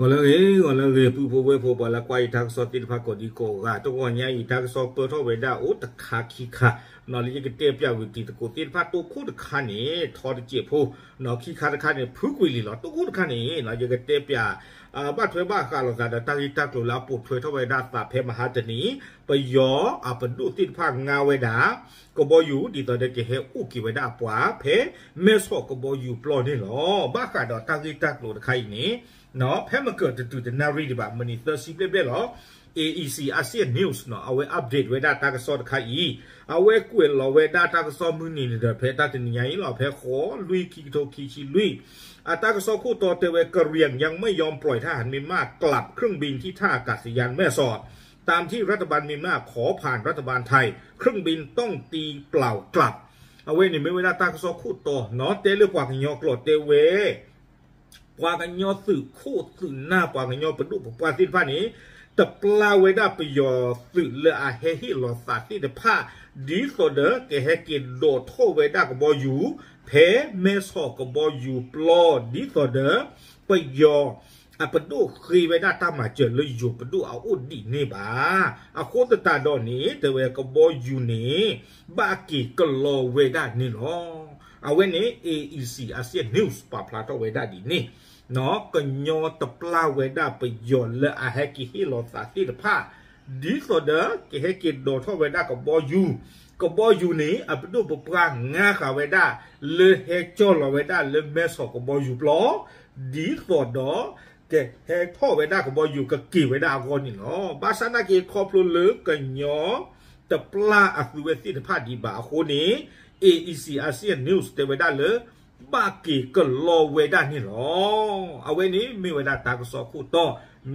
ဂီၤလၢအဂ့ၤ ဂီၤလၢအဂ့ၤ ပုၢ်ဖိဝဲၢ်ဖိ ပှၤလၢကွၢ်ယတၢ်ကစီၣ်သ့ၣ်တဖၣ်ကိးဒံကိးဂၤ, တဂီၤညါအံၤ တၢ်ကစီၣ်ပၢၢ်ထီၣ်ဝဲဒၣ်အိၣ်တခါခံခါ, နီၢ်လၢယကတဲပၠးဝံၤတံၤသကိးသ့ၣ်တဖၣ် တိခိၣ်တခါန့ၣ် ထီတစဲးဖိ, နီၢ်ခံခါတခါန့ၣ် ဖုကွံာ်လံလီၤ. တိခိၣ်တခါန့ၣ် နီၢ်ယကတဲပၠး ဘၣ်ထွဲဘၣ်ဃးလိာ်သးဒီးတၢ်ဂ့ၢ်တၢ်ကျိၤလၢအပိာ်ထွဲထီၣ်ဝဲဒၣ်သးဖဲမဟါတနံၤ, ပယီၤအပဒိၣ်သ့ၣ်တဖၣ်ငါဝဲဒၣ် ကဘီယူၤ ဒ်သိးဒီးကဟဲအိၣ်က့ၤဝဲဒၣ်အပှၤ ဖဲမဲဆီးကဘီယူၤပျီန့ၣ်လီၤ. ဘၣ်ဃးဒီးတၢ်ဂ့ၢ်တၢ်ကျိၤတခါအံၤန့ၣ် နီၢ်ဖဲမကၢၤတတုၤတနၣ်ရံၣ်ဒံးဘၣ် မံးနံးသၢဆံဘျဲၣ်ဘျဲၣ်လီၤ. အေအံၤစံး Asian News နီၢ် အဝဲ update ဝဲဒၣ်တၢ်ကစီၣ်တခါအံၤ, အဝဲကွဲးလီၤဝဲဒၣ်တၢ်ကစီၣ်မုၢ်နံၤန့ၣ်ဒီး ဖဲတၢ်တနံၤညါအံၤလီၤ ဖဲဃိးလွံၢ်ခံကထိခံဆံလွံၢ်, အတၢ်ကစီၣ်ခိၣ်တီတဲဝဲ กะเหรี่ยงยังไม่ยอมปล่อยทหารเมียนมา กลับเครื่องบินที่ท่าอากาศยานแม่สอด ตามที่รัฐบาลเมียนมาขอผ่านรัฐบาลไทย เครื่องบินต้องตีเปล่ากลับ အဝဲန့ၣ်မ့ၢ်ဝဲဒၣ်တၢ်ကစီၣ်ခိၣ်တီ နီၢ်တဲလၢပှၤကညီကျိာ်တဲဝဲ ပှၤကညီသုးခိၣ်သုးနၢ် ပှၤကညီပဒိၣ်ပပှၢ်သ့ၣ်တဖၣ်န့ၣ် တပျၢ်ဝဲဒၣ်ပယီၤသုးလၢအဟဲဟ့ၣ်လီၤသးသ့ၣ်တဖၣ် ဒ်သိးဒီးကဟဲက့ၤဒိးထီၣ်ဝဲဒၣ်ကဘီယူၤ ဖဲမဲဆီးကဘီယူၤပျီ ဒ်သိးဒီး ပယီၤအပဒိၣ်ဃ့ဝဲဒၣ်တၢ်မၤစၢၤလၢယိၤပဒိၣ်အအိၣ်ဒံးန့ၣ်ဘၣ်. အဃိသတးဒီးန့ၣ် တဲဝဲကဘီယူၤန့ၣ် ဘၣ်က့ၤကလီဝဲဒၣ်န့ၣ်လီၤ. အဝဲန့ၣ် အေအံၤစံး Asian News ပာ်ဖျါထီၣ်ဝဲဒၣ်ဒ်န့ၣ်, ကညီတပျၢ်ဝဲဒၣ်ပယီၤလၢအဟဲက့ၤဟ့ၣ်လီၤသးသ့ၣ်တဖၣ် ဒ်သိးဒီးကဟဲက့ၤဒိးထီၣ်ဝဲဒၣ်ကဘီယူၤ, ကဘီယူၤန့ၣ် အပဒိၣ်ပပှၢ်ငါဃာ်ဝဲဒၣ် လၢဟဲကၠီၢ်လီၤဝဲဒၣ်လၢမဲဆီးကဘီယူၤပျီ, ဒ်သိးဒီး ကဟဲထီၣ်ဝဲဒၣ်ကဘီယူၤကက့ၤဝဲဒၣ်အဂီၢ်န့ၣ်လီၤ. ဘၣ်ဆၣ်နာ်က့ခီဖျိလၢကညီတပျၢ်အသုဝဲသ့ၣ်တဖၣ်ဒံးဘၣ်အဃိန့ၣ် အေအံၤစံး Asian News တဲဝဲဒၣ်လၢ ဘၣ်က့ၤကလီဝဲဒၣ်န့ၣ်လီၤ. အဝဲန့ၣ်မ့ၢ်ဝဲဒၣ်တၢ်ကစီၣ်ခိၣ်တီ,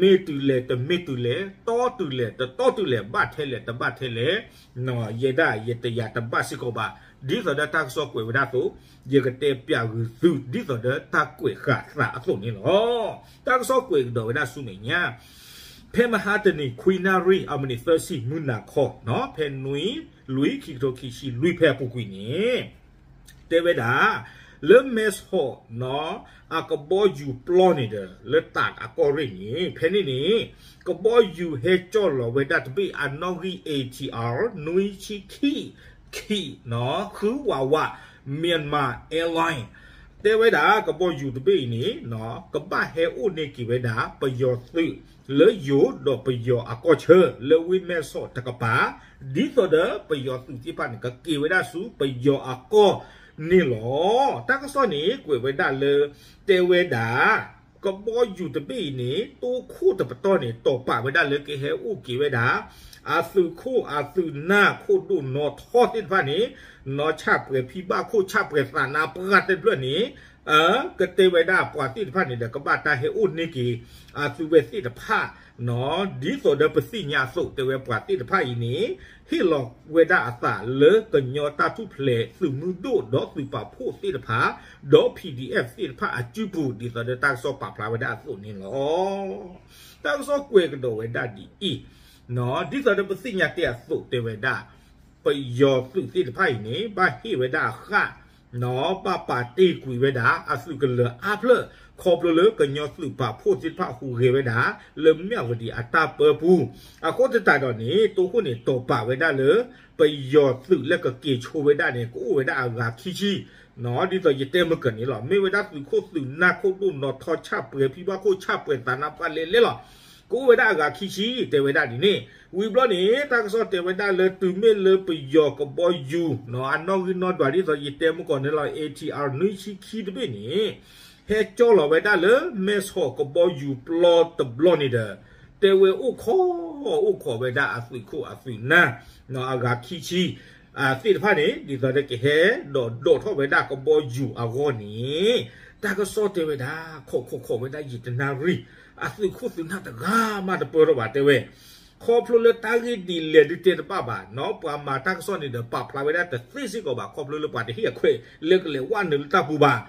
မ့ၢ်တုၤလဲၣ်တမ့ၢ်တုၤလဲၣ်, တီတုၤလဲၣ်တတီတုၤလဲၣ်, ဘၣ်ထဲလဲၣ်တဘၣ်ထဲလဲၣ်, ယဲဒၣ်ယတယာ်တဘၣ်စ့ၢ်ကီးဘၣ်. ဒ်သိးဒီးတၢ်ကစီၣ်ကွဲးဝဲဒၣ်အသိး ယကတဲပၠးဂုာ်သု ဒ်သိးဒီးတၢ်ကွဲးဃာ်သးအသိးန့ၣ်လီၤ. တၢ်ကစီၣ်ကွဲးကဒီးဝဲဒၣ်ဆူမဲာ်ညါ ဖဲမဟါတနံၤ ခွံနၣ်ရံၣ် အမံးနံးသၢဆံ မုၢ်နၤခီ ဖဲနွံ လွံၢ် ခံကထိခံဆံလွံၢ် ဖဲအပူၤကွံာ်န့ၣ် တဲဝဲဒၣ် လၢမဲဆီး အကဘီယူၤပျီန့ၣ်ဒီး လၢတၢးအကီၢ်ရ့ၣ်န့ၣ် ဖဲန့ၣ်န့ၣ် ကဘီယူၤဟဲကၠီၢ်လီၤဝဲဒၣ်တဘ့ၣ် အနီၣ်ဂံၢ် ATR နွံဆံခံ ခံ ဃုဝးဝး Myanmar Airline တဲဝဲဒၣ် ကဘီယူၤတဘ့ၣ်အံၤန့ၣ် ကဘၣ်ဟဲအိၣ်န့ၢ်က့ၤဝဲဒၣ် ပယီၤသုးလၢယိၤ ဒီးပယီၤအကီၢ်ဆၢ လၢဝ့ၢ်မဲဆီးတကပၤ ဒ်သိးဒီးပယီၤသုးသ့ၣ်တဖၣ်န့ၣ် ကက့ၤဝဲဒၣ်ဆူပယီၤအကီၢ်န့ၣ်လီၤ. တၢ်ကစီၣ်န့ၣ် ကွဲးဝဲဒၣ်လၢ တဲဝဲဒၣ် ကဘီယူၤတဘ့ၣ်အံၤန့ၣ် တိခိၣ်တပတီၢ်န့ၣ် တီၢ်ပာ်ဝဲဒၣ်လၢကဟဲအိၣ်က့ၤဝဲဒၣ် အသုးခိၣ်အသုးနၢ်ခိၣ်ဒိၣ်နီၢ်ထီသ့ၣ်တဖၣ်န့ၣ် နီၢ်ဆၣ်ပှဲၤဖံဘၣ်ခိၣ် ဆၣ်ပှဲၤသးနါပှၢ်သ့ၣ်တဖၣ်န့ၣ် ကတဲဝဲဒၣ်ပှၤသ့ၣ်တဖၣ်န့ၣ်ဒီး ကဘၣ်တၢ်ဟဲအိၣ်န့ၢ်က့ၤ အသုဝဲသ့ၣ်တဖၣ် ဒ်သိးဒီးပသ့ၣ်ညါအသိး တဲဝဲပှၤသ့ၣ်တဖၣ်အံၤန့ၣ် ဟ့ၣ်လီၤဝဲဒၣ်အသးလၢကညီတၢ်ထူၣ်ဖျဲးသုးမုၢ်ဒိၣ်ဒီးသုးပာ်ဖှိၣ်သ့ၣ်တဖၣ် ဒီး PDF သ့ၣ်တဖၣ်အစုပူၤ ဒ်သိးဒီးတၢ်ကစီၣ်ပာ်ဖျါဝဲဒၣ်အသိးန့ၣ်လီၤ. တၢ်ကစီၣ်ကွဲးကဒီးဝဲဒၣ်ဒ်အံၤ, ဒ်သိးဒီးပသ့ၣ်ညါတဲအသိးတဲဝဲဒၣ် ပယီၤသုးသ့ၣ်တဖၣ်အံၤန့ၣ် ဘၣ်ဟ့ၣ်ဝဲဒၣ်အဃၣ် ဘၣ်ပာ်တ့ၢ်ကွံာ်ဝဲဒၣ် အသုးကလၢၤအါဖျၢၣ် ခီဖျိလၢကညီသုးပာ်ဖှိၣ်သ့ၣ်တဖၣ်ဟူးဂဲၤဝဲဒၣ် လၢမၠၣ်ဝတံၤအတၢ်ပၢပူၤ အဃိသတးဒီးန့ၣ် တိခိၣ်န့ၣ် တီၢ်ပာ်ဝဲဒၣ်လၢ ပယီၤသုးလၢကက့ၤဆိဝဲဒၣ်န့ၣ် ကအိၣ်ဝဲဒၣ်အဂၤခံဆံ ဒ်သိးယတဲမုၢ်ကၢၤန့ၣ်လီၤ. မ့ၢ်ဝဲဒၣ်သုးခိၣ်သုးနၢ်ခိၣ်ဒိၣ်နီၢ်ထီ ဆၣ်ပှဲၤဖံဘၣ်ခိၣ် ဆၣ်ပှဲၤသးနါပှၢ်လဲၤလဲၤလီၤ. ကအိၣ်ဝဲဒၣ်အဂၤခံဆံ တဲဝဲဒၣ်ဒ်န့ၣ် ဝံၤဘျီန့ၣ် တၢ်ကစီၣ်တဲဝဲဒၣ်လၢတုၤမ့ၢ်လၢပယီၤကဘီယူၤ အနီၣ်ဂံၢ်နီၣ်ဒွးဒ်သိးယတဲမုၢ်ကၢၤန့ၣ်လီၤ ATR နွံဆံခံတဘ့ၣ်န့ၣ် ဟဲကၠီၢ်လီၤဝဲဒၣ်လၢမဲဆီးကဘီယူၤပျီတဘျီန့ၣ်ဒီး တဲဝဲအိၣ်ခိး အိၣ်ခိးဝဲဒၣ်အသုးခိၣ်အသုးနၢ် အဂၤခံဆံ သ့ၣ်တဖၣ်န့ၣ် ဒ်သိးဒီးကဟဲဒီးဒိးထီၣ်ဝဲဒၣ်ကဘီယူၤအဂီၢ်န့ၣ် တၢ်ကစီၣ်တဲဝဲဒၣ် ခိးခိးခိးဝဲဒၣ်ယံာ်တနၣ်ရံၣ် အသုးခိၣ်သုးနၢ်တဂၤမးတပၢၢ်ထီၣ်ဘၣ်တဲဝဲ ခီဖျိလၢတၢ်ဂ့ၢ်ဒ်လဲၣ်ဒုးတဲတဘၣ်ဘၣ်နီၤ ပှၤမၤတၢ်ကစီၣ်န့ၣ်ဒီးပာ်ဖျါဝဲဒၣ်တသ့စ့ၢ်ကီးဘၣ် ခီဖျိလၢပှၤတဟ့ၣ်အခွဲးလၢကလဲၤဝဲနုာ်လၢတၢ်ပူၤဘၣ်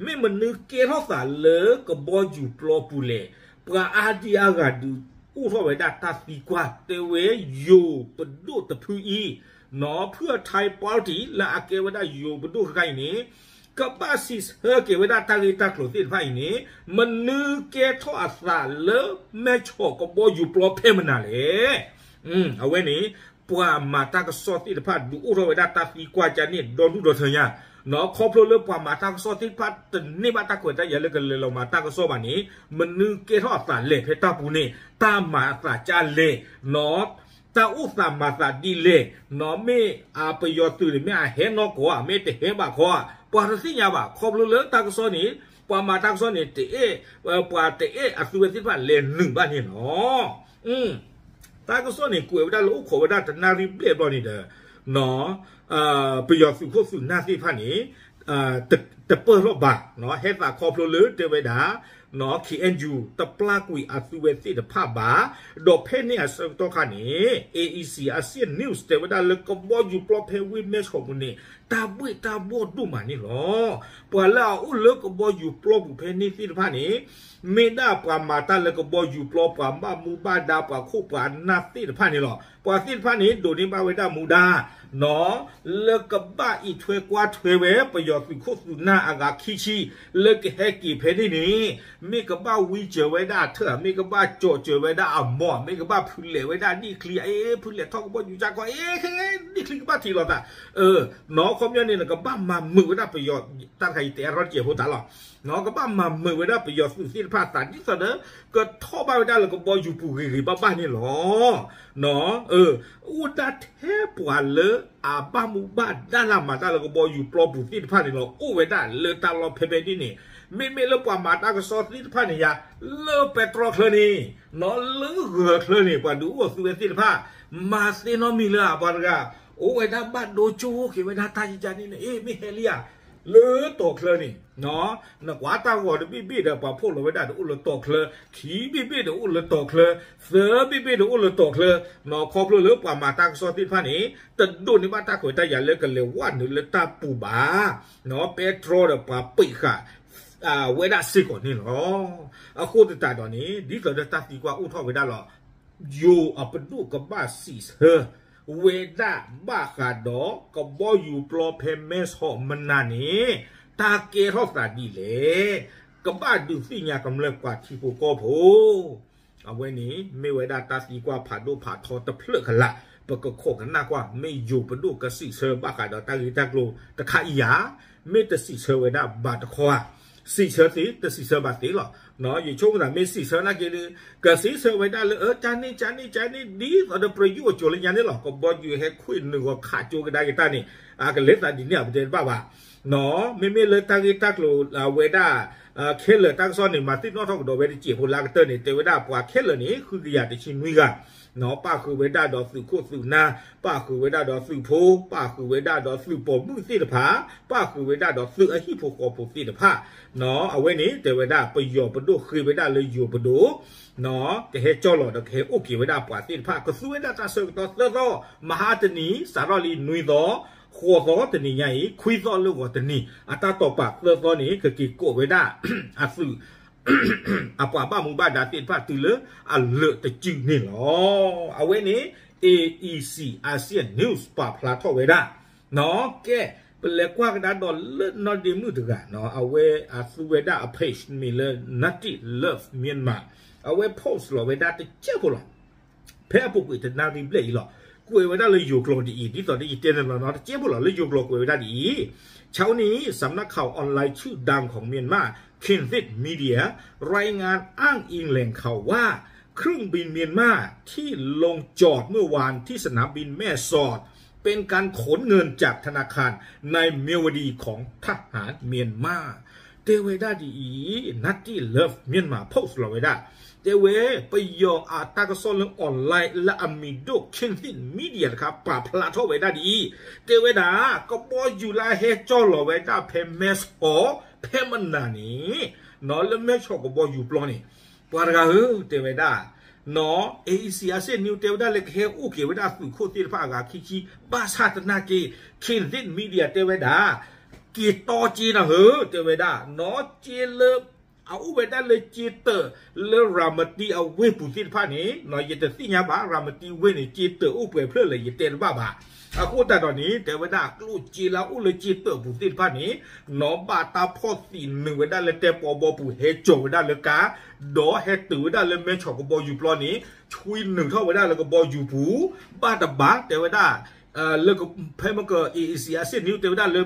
မ့ၢ်မနုၤကဲထီၣ်သးလၢကဘီယူၤပျီပူၤလဲၣ် ပှၤအါဒံအါဂၤဒုးအိၣ်ထီၣ်ဝဲဒၣ်တၢ်သံကွၢ် တဲဝဲယိၤပဒိၣ်တဖုအံၤ နီၤ ဖုၣ်အထါ party လၢအကဲဝဲဒၣ်ယိၤပဒိၣ်တဂၤအံၤန့ၣ် ကဘၣ်စံးဆၢက့ၤဝဲဒၣ်တၢ်ဂ့ၢ်တၢ်ကျိၤသ့ၣ်တဖၣ်အံၤန့ၣ် မနုၤကဲထီၣ်အသးလၢမဲဆီးကဘီယူၤပျီဖဲမနၤလဲၣ်. အဝဲန့ၣ် ပှၤမၤတၢ်ကစီၣ်သ့ၣ်တဖၣ်ဒုးအိၣ်ထီၣ်ဝဲဒၣ်တၢ်သံကွၢ်ကန့ၣ်ဒီဒူၣ်ဒီထၢညါ, ခီဖျိလၢပှၤမၤတၢ်ကစီၣ်သ့ၣ်တဖၣ်တန့ၢ်ဘၣ်တၢ်ခွဲးတၢ်ယာ်လၢကလဲၤလီၤမၤတၢ်ကစီၣ်ဘၣ်န့ၣ် မနုၤကဲထီၣ်အသးလဲၣ်ဖဲတၢ်ပူၤန့ၣ် တၢ်မၤအသးကလဲၣ် တၢ်အိၣ်သးမၤသးဒ်လဲၣ်, မ့ၢ်အပယီၤသုးန့ၣ် မ့ၢ်အဟဲနီၢ်ကီၢ်ဧါ မ့ၢ်တဟဲဘၣ်ခီဧါ ပှၤတသ့ၣ်ညါဘၣ်. ခီဖျိလၢတၢ်ကစီၣ်န့ၣ် ပှၤမၤတၢ်ကစီၣ်န့ၣ် တအဲၣ် ပှၤတအဲၣ်အသုဝဲသ့ၣ်တဖၣ်လဲၤနုာ်ဘၣ်န့ၣ်လီၤ. တၢ်ကစီၣ်န့ၣ် ကွဲးဝဲဒၣ်လၢအိၣ်ခိးဝဲဒၣ်တနၣ်ရံၣ်ဘျဲၣ်ဘျီန့ၣ်ဒီး ပယီၤသုးခိၣ်သုးနၢ်သ့ၣ်တဖၣ်န့ၣ် တပၢၢ်ထီၣ်ဘၣ်, ဟဲသးခီဖျိလၢတဲဝဲဒၣ် ခ့ၣ်အဲၣ်ယူၣ် တပျၢ်ကွံာ်အသုဝဲသ့ၣ်တဖၣ်ဘၣ်, ဒီးဖဲန့ၣ်အဆၢကတီၢ်ခါန့ၣ် A E C Asia News တဲဝဲဒၣ်လၢကဘီယူၤပျီဖဲဝ့ၢ်မဲဆီးပူၤန့ၣ် တၢ်ဘှ့ၣ်တၢ်ဘှီၣ်ဒိၣ်မးန့ၣ်လီၤ. ပှၤလၢအအိၣ်လၢကဘီယူၤပျီပူၤဖဲန့ၣ်သ့ၣ်တဖၣ်န့ၣ် မ့ၢ်ဒၣ်ပှၤမၤတၢ်လၢကဘီယူၤပျီ ပှၤဘၣ်မူဘၣ်ဒါ ပှၤခိၣ်ပှၤနၢ်သ့ၣ်တဖၣ်န့ၣ်လီၤ. ပှၤသ့ၣ်တဖၣ်န့ၣ် ဒိးန့ၢ်ဘၣ်ဝဲဒၣ်မူဒါ လၢကဘၣ်အံးထွဲကွၢ်ထွဲဝဲ ပယီၤသုးခိၣ်သုးနၢ်အဂၤခံဆံ လၢကဟဲက့ၤဖဲန့ၣ်န့ၣ် မ့ၢ်ကဘၣ်ဝံစၢၤဝဲဒၣ်အထၢၣ် မ့ၢ်ကဘၣ်ကၠီၤစၢၤဝဲဒၣ်အမိၢ် မ့ၢ်ကဘၣ်ဖုလဲးဝဲဒၣ်ဒံၣ်ချံ အ့ ဖုလဲးထီၣ်ကဘီယူၤကၢ်ခီ အ့ ဒံၣ်ချံကဘၣ်ထံးလိာ်သး နီၢ်ခီပညီန့ၣ် နကဘၣ်မၤမုာ်ဝဲဒၣ်ပယီၤ တၢ်တခါအံၤတဲအါထီၣ်တစဲးဖိသးလီၤ. ကဘၣ်မၤမုာ်ဝဲဒၣ်ပယီၤသုးသ့ၣ်တဖၣ်သး ဒ်သိးဒီး ကထီၣ်ဘၣ်ဝဲဒၣ်လၢကဘီယူၤပူၤဂ့ၤဂ့ၤဘၣ်ဘၣ်န့ၣ်လီၤ. အိၣ်ဒၣ်ထဲပှၤလၢအဘၣ်မူဘၣ်ဒါလၢမၤတၢ်လၢကဘီယူၤပျီပူၤသ့ၣ်တဖၣ်န့ၣ်လီၤ. အိၣ်ဝဲဒၣ်လၢတၢ်လီၢ်ဖဲဖဲန့ၣ်န့ၣ် မ့မ့ၢ်လၢပှၤမၤတၢ်ကစီၣ်သ့ၣ်တဖၣ်န့ၣ်ယါ လၢပဲတြီချၢန့ၣ် နီၢ်လၢဂၢၤချၢန့ၣ် ပှၤဒုးအိၣ်အသုဝဲသ့ၣ်တဖၣ် မၤသ့နီတမံၤလၢအပှၤတဂၤ အိၣ်ဝဲဒၣ်ဘၣ်ဒိကၠိက့ၤဝဲဒၣ်တၢ်ယံကန့ၣ်န့ၣ် အ့ မ့ၢ်ဟဲလံဧါ လၢတီၤချၢန့ၣ် နကွၢ်တၢ်ဂီၤတဘ့ၣ်ဘ့ၣ်ဒီး ပှၤဖီၣ်လီၤဝဲဒၣ်တအိၣ်လၢတီၤချၢ, ခံဘ့ၣ်ဘ့ၣ်တအိၣ်လၢတီၤချၢ, သၢဘ့ၣ်ဘ့ၣ်တအိၣ်လၢတီၤချၢ, ခီဖျိလၢပှၤမၤတၢ်ကစီၣ်သ့ၣ်တဖၣ်န့ၣ် တဒိးန့ၢ်ဘၣ်တၢ်ခွဲးတၢ်ယာ်လၢကလဲၤဝဲနုာ်လၢတၢ်ပူၤဘၣ်, ပဲတြီဒီးပှၤပံးဃာ် ဝဲဒၣ်စ့ၢ်ကီးန့ၣ်လီၤ. အဃိသတးဒီးန့ၣ် ဒ်သိးဒီးတၢ်သံကွၢ်အိၣ်ထီၣ်ဝဲဒၣ်လီၤ. ယိၤအပဒိၣ်ကဘၣ်စံးဆၢ ဝဲဒၣ်ဘၣ်ဃးဒီး ကဘီယူၤပျီဖဲမဲဆီးမနၤန့ၣ် တၢ်ကဲထီၣ်သးဒ်လဲၣ်. ကဘၣ်ဒုးသ့ၣ်ညါကမျၢၢ်ပှၤထံဖိကီၢ်ဖိ အဝဲန့ၣ် မ့ၢ်ဝဲဒၣ်တၢ်သံကွၢ်ဖးဒိၣ်ဖးထီတဖျၢၣ်ကလာ်, ပကခိးကနၣ်ကွၢ် မ့ၢ်ယိၤပဒိၣ်ကစံးဆၢဘၣ်ဃးဒီးတၢ်ဂ့ၢ်တၢ်ကျိၤတခါအံၤဧါ, မ့ၢ်တစံးဆၢဝဲဒၣ်ဘၣ်တခီဧါ, စံးဆၢသ့ တစံးဆၢဘၣ်သ့လီၤ. ယဆိကမိၣ်သးမ့ၢ်စံးဆၢနာ်က့ဒီး ကစံးဆၢဝဲဒၣ်လၢ အၢ ကန့ၣ် ကန့ၣ် ကန့ၣ် ဒ်သိးဒီးပရယူၣ်အစိၤလၢညါန့ၣ်လီၤ. ကဘီယူၤဟဲခွံၣ်နုာ်ဂီၤခးကၠိကဒါက့ၤတၢ်န့ၣ် အကလဲၤသးဒ်န့ၣ် အပတဲတဘၣ်ဘၣ် မ့မ့ၢ်လၢတၢ်ဂ့ၢ်တၢ်ကျိၤဝဲဒၣ် ခဲလၢာ်တၢ်ကစီၣ်န့ၣ် မၤသ့ၣ်နီၣ်ထီၣ်ကဒီးဝဲတစဲးဖိလၢအကတၢၢ်န့ၣ် တဲဝဲဒၣ်ပှၤခဲလၢာ်န့ၣ် ဃုကယၤတဆံနွံဂၤ, ပၣ်ဃုာ်ဝဲဒၣ်ဒီးသုးခိၣ်သုးနၢ်, ပၣ်ဃုာ်ဝဲဒၣ်ဒီးသုးဖိ, ပၣ်ဃုာ်ဝဲဒၣ်ဒီးသုးပိာ်မုၣ်သ့ၣ်တဖၣ်, ပၣ်ဃုာ်ဝဲဒၣ်ဒီးသုးအဟံၣ်ဖိဃီဖိသ့ၣ်တဖၣ်, အဝဲန့ၣ် တဲဝဲဒၣ်ပယီၤပဒိၣ်ဃ့ဝဲဒၣ်လၢယိၤပဒိၣ် ကဟဲကၠီၣ်လီၤဒီးကဟဲအိၣ်က့ၤဝဲဒၣ်ပှၤသ့ၣ်တဖၣ် ကသူဝဲဒၣ်တၢ်ဆၢကတီၢ်သၢသီ, မဟါတနံၤ စးထီၣ်လံနွံသီ, ဃိးသီတနံၤညါအံၤ ခွံသီလၢဂီၤတနံၤ အတၢ်တီၢ်ပာ်သၢသီန့ၣ် ကက့ၤကိးဝဲဒၣ် အသုး အပှၤဘၣ်မူဘၣ်ဒါသ့ၣ်တဖၣ်တုၤလၢအလၢာ်တစုန့ၣ်လီၤ. အဝဲန့ၣ် A E C Asia News ပာ်ဖျါထီၣ်ဝဲဒၣ် ကဲ ပလဲၤကွၢ်ကဒါဒီးလၢနီၢ်ဒ့မုၣ်တဂၤ အဝဲအသူဝဲဒၣ်အ page မ့ၢ်လၢ Nutty Love Myanmar အဝဲ post လီၤဝဲဒၣ်တစဲးဖိလီၤ. ဖဲအပူၤကွံာ်တနၣ်ရံၣ်ဘျဲၣ်အံၤလီၤ. ကွဲးဝဲဒၣ်လၢယိၤကျိာ်ဒ်အံၤ ဒ်သိးဒီးယတဲနၤလီၤနီၤ တစဲးဖိလီၤ လၢယိၤကျိာ်ကွဲးဝဲဒၣ်ဒ်အံၤ เช้านี้ สำนักข่าวออนไลน์ชื่อดังของเมียนมา Khin Thit Media รายงานอ้างอิงแหล่งข่าวว่า เครื่องบินเมียนมาที่ลงจอดเมื่อวานที่สนามบินแม่สอด เป็นการขนเงินจากธนาคารในเมียวดีของทหารเมียนมา တဲဝဲဒၣ်ဒ်အံၤ Nutty Love Myanmar post လီၤဝဲဒၣ် တဲဝဲ ပယီၤအတၢ်ကစီၣ်လၢ online လၢအမံၤဒိၣ် Khin Thit Media တခါ ပာ်ဖျါထီၣ်ဝဲဒၣ်ဒ်အံၤ တဲဝဲဒၣ် ကဘီယူၤလၢအဟဲကၠီၣ်လီၤဝဲဒၣ်ဖဲမဲဆီး ဖဲမနၤန့ၣ် နီၢ်လၢမဲဆီးကဘီယူၤပျီန့ၣ် ပှၤတဂၤဧၢ တဲဝဲဒၣ် နီၢ် A E C Asia News တဲဝဲဒၣ်လၢကဟဲအိၣ်က့ၤဝဲဒၣ် သုးခိၣ်သ့ၣ်တဖၣ်အဂၤခံဆံ ဘၣ်ဆၣ်သနာ်က့ Khin Thit Media တဲဝဲဒၣ် က့ၤတီက့ၤနၤဧၢ တဲဝဲဒၣ် နီၢ် က့ၤလၢ အအိၣ်ဝဲဒၣ်လၢက့ၤတၢၢ် လၢ ရၤမတံအဝ့ၢ်ပူၤသ့ၣ်တဖၣ်န့ၣ် နီၢ် ယတသ့ၣ်ညါဘၣ် ရၤမတံဝ့ၢ်န့ၣ် က့ၤတၢၢ်အိၣ်ပှဲၤဖျၢၣ်လဲၣ် ယတဲတဘၣ်ဘၣ် အဃိသတးဒီးန့ၣ် တဲဝဲဒၣ်ကျိၣ်စ့လၢအအိၣ်လၢစ့တၢးပူၤသ့ၣ်တဖၣ်န့ၣ် နီၢ်ဘၣ်တၢ်ဖီၣ်သံးနုာ်ဝဲဒၣ်လၢတဲပီဘီပူၤ ဟဲကၠီၤဝဲဒၣ်လၢကါ ဒီးဟဲတုၤဝဲဒၣ်လၢမဲဆီးကဘီယူၤပျီန့ၣ် ဆွံနုာ်ထီၣ်ဝဲဒၣ်လၢကဘီယူၤပူၤ ဘၣ်တဘၣ် တဲဝဲဒၣ် လၢဖဲမက A A C အဆ့ၣ်နံၣ် တဲဝဲဒၣ်လၢ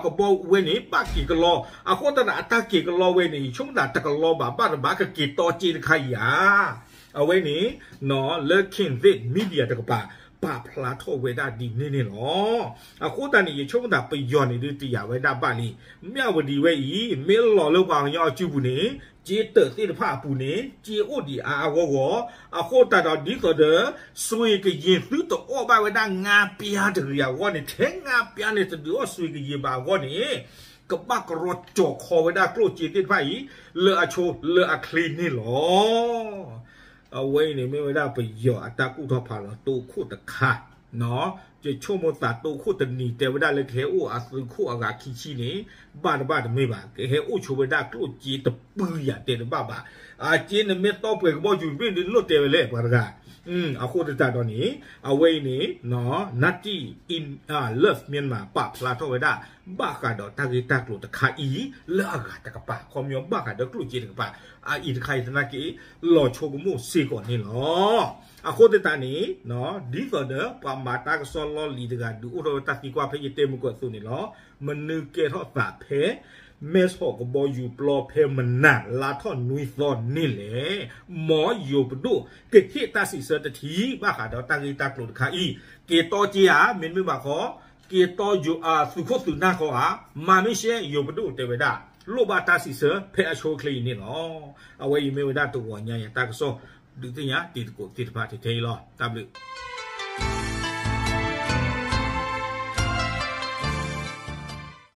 ကဘီဝဲန့ၣ် ဘၣ်က့ၤကလီ အဃိသတးဒီးအတၢ်က့ၤကလီဝဲန့ၣ် ဆိကမိၣ်သးတကလီဘၣ် ဘၣ်တဘၣ်ကက့ၤတီစ့တခါအံၤဧါ အဝဲန့ၣ် လၢ Kingthit Media တကပၤ ပာ်ဖျါထီၣ်ဝဲဒၣ်ဒ်န့ၣ်န့ၣ်လီၤ. အဃိသတးန့ၣ် ယဆိကမိၣ်သးပယီၤန့ၣ်ဒုးတယာ်ဝဲဒၣ်ဘၣ်လံ မ့ၢ်အဝဲဒ်ဝဲအံၤ မ့ၢ်လီၤလၢပှၤကညီအစုပူၤန့ၣ် စ့တၢးသ့ၣ်တဖၣ်အပူၤန့ၣ် စ့အိၣ်ဒံးအါအါဂီၢ်ဂီၢ် အဃိသတးဒီးဒ်သိးဒီး စွ့ကယ့ၤသုတအီၣ်ဘၣ်ဝဲဒၣ်ငါးပျၢတဂ့ၤအဂီၢ်န့ၣ် ထဲငါးပျၢန့ၣ် တဒုးအီၣ်စွ့ကယ့ၤဘၣ်အဂီၢ်န့ၣ် ကဘၣ်ကရီကၠီၤခီဝဲဒၣ်ကျိၣ်စ့သ့ၣ်တဖၣ်အံၤ လၢအဆိလၢအချ့န့ၣ်လီၤ. အဝဲအံၤန့ၣ်မ့ၢ်ဝဲဒၣ်ပယီၤအတၢ်ကူၣ်ထီၣ်ဖးလီၤတိခိၣ်တခါ ယဆိကမိၣ်သးတိခိၣ်တနံၤတဲဝဲဒၣ်လၢကဟဲအိၣ်အသုးခိၣ်အဂၤခံဆံန့ၣ် ဘၣ်တဘၣ်တမ့ၢ်ဘၣ် ကဟဲအိၣ်ဆိဝဲဒၣ်ကျိၣ်စ့တပူၤယၤတဲတဘၣ်ဘၣ်. အစ့နမ့ၢ်တီပှဲၤကဘီယူၤမ့ၢ်ဒုးလိၣ်တဲဝဲလဲၣ်ပှၤတဂၤ အဃိသတးဒီးန့ၣ် အဝဲအံၤန့ၣ် Natty in Love Myanmar ပာ်ဖျါထီၣ်ဝဲဒၣ် ဘၣ်ဃးဒီးတၢ်ဂ့ၢ်တၢ်ကျိၤတခါအံၤ လၢအဂၤတကပၤ ခီပညီဘၣ်ဃးဒီးကျိၣ်စ့တကပၤ အအံၤတခါအံၤသနာ်က့ လီၤဆိကမိၣ်စ့ၢ်ကီးန့ၣ်လီၤ. အဃိသတးန့ၣ် ဒ်သိးဒီးပှၤမၤတၢ်ကစီၣ်လီၢ်လံၤတဂၤ ဒုးအိၣ်ထီၣ်ဝဲတၢ်သံကွၢ်ဖဲယတဲမုၢ်ကီၢ်အသိးန့ၣ်လီၤ. မနုၤကဲထီၣ်သးဖဲ မဲဆီးကဘီယူၤပျီဖဲမနၤလါထီၣ်နွံသီန့ၣ်လဲၣ်. မ်ယိၤပဒိၣ်ကဟ့ၣ်တၢ်စံးဆၢတထံၣ် ဘၣ်ဃးဒီးတၢ်ဂ့ၢ်တၢ်ကျိၤတခါအံၤ က့ၤတီစ့ဧါ မ့တမ့ၢ်ဘၣ်ဃီ က့ၤတီယိၤအသုးခိၣ်သုးနၢ်ဃီဧါ မၤမ့ၢ်ရှဲ ယိၤပဒိၣ်တဲဝဲဒၣ် လိၣ်ဘၣ်တၢ်စံးဆၢဖဲအဆိအချ့အံၤန့ၣ်လီၤ. အဝဲအံၤမ့ၢ်ဝဲဒၣ်တဂီၤညါယတၢ်ကစီၣ် ဒုးသ့ၣ်ညါတံၤသကိးသ့ၣ်တဖၣ်ထဲထဲအံၤလီၤ. တၢ်ဘျုး